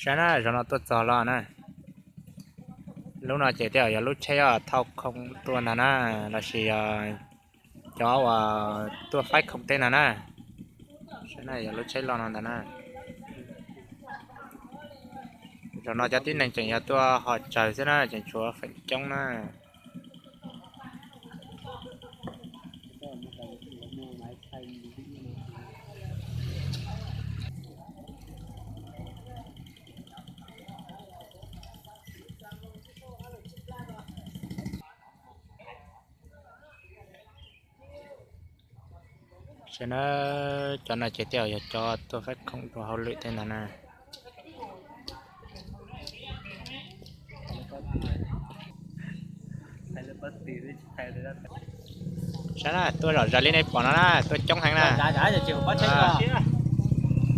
Saib na, zaum no tuaj txog los na. Lub no ces tej zaum yog lub tsheb uas thauj khoom tuaj ntag na, lossis yog cov uas tuaj faib khoom tej ntag na. Saib na, yog lub tsheb los no ntag na. Zaum no cov tib neeg tseem yog tuaj ho tsawg xwb na, tseem tshuav feem coob na. Saib na, cov no ces tej zaum yog cov tuaj faib khoom rau hauj lwm tej ntag na. Saib na, tuaj zom zaws li nej pom no na, tuaj coob heev na.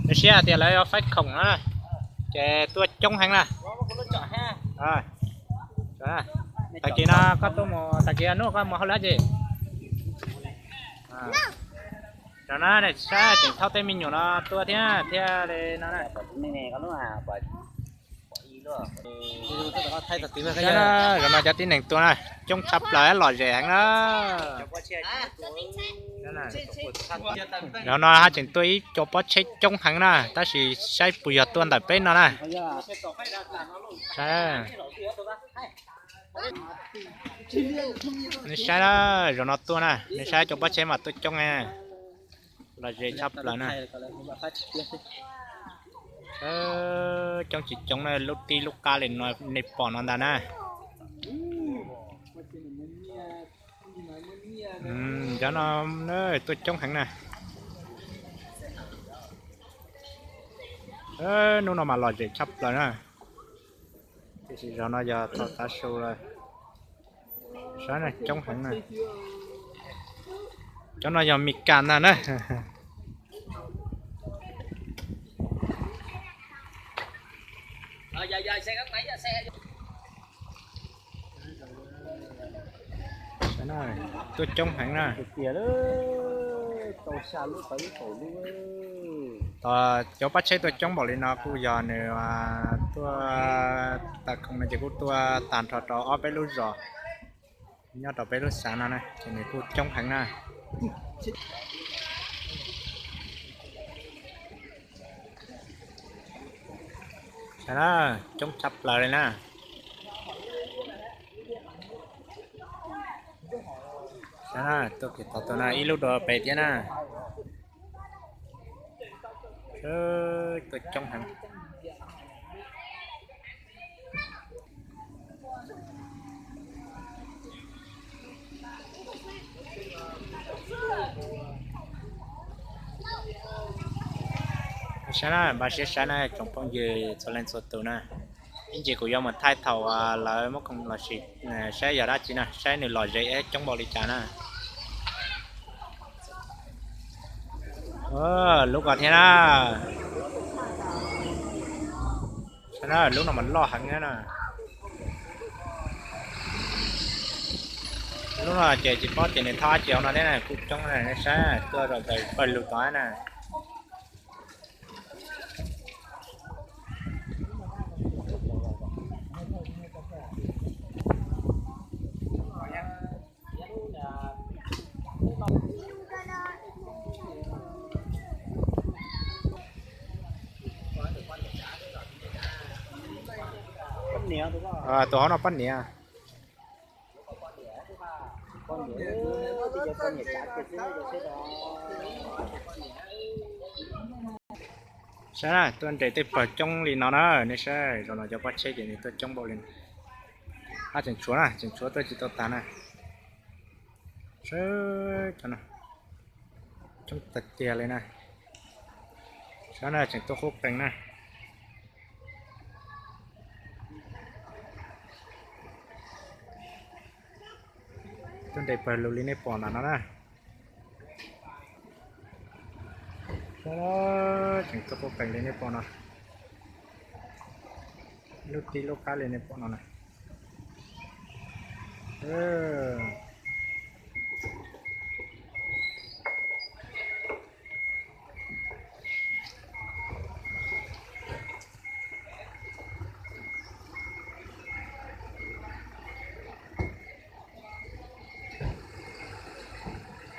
Nej saib tias lawv faib khoom no na, ces tuaj coob heev na. Tag kis no koj tuaj mus, tag kis no koj mus hauj lwm tsi? Zaum no nej saib tseem thauj tej me nyuam no tuaj thiab thiab li no na. Zaum no cov tib neeg tuaj na, coob tshaj plaws, lom zem heev na. Zaum no haj tseem tuaj ib co pob tsheb coob heev na, tab sis saib puas yog tuaj ntawm peb no na. Nej saib na, zaum no tuaj na, nej saib cov pob tsheb mas tuaj coob, lom zem tshaj plaws na. Coob tsis coob na, lub tib lub qab li no nej pom no ntag na. Cov no tuaj coob heev na. Hnub no mas lom zem tshaj plaws na. Tiam sis zaum no yog thaum tav su lawm. Saib na, coob heev na. Cov no yog Mis Kas ntag na. Tuaj coob heev na. Cov pob tsheb tuaj coob npaum li no kuj yog nws tuaj, tas khoom no ces kuj tuaj tag nrho rau ob peb lub zos nyob rau peb lub xeev no na, ces nws kuj coob heev na. Saib na, coob tshaj plaws li na. Saib na, tuaj kiag tau tuaj na, ib lub dua pem thiab na. Tuaj coob heev. Saib na, npaj siab saib na tsoom phooj ywg txhua leej txhua tus na. Ib ntsis kuv yuav mus thaij thaum lawv muab khoom los sis saib yog dab tsi na, saib nws lom zem coob npaum li cas na. Lub ko thiab na. Saib na, lub no mas loj heev na. Lub no ces tsis paub tias nws thauj dab tsi hauv no thiab na, kuj coob na, saib tuaj zom zaws pawg lug tod na. Tus hauv no poj niam. Saib na, tuaj nres tej pawg coob li no na, nej saib, zaum no cov pob tsheb ces nws tuaj coob npaum li no. Hab tseem tshuav na, tseem tshuav tuaj tsis tau tas na. Saib cov no, coob tiag tiag li na. Saib na, tseem tuaj qub qees na. Tuaj nres pawg lug li nej pom ntawm no na. Tseem tuaj qub qees li nej pom no. Lub tib lub qab li nej pom no na.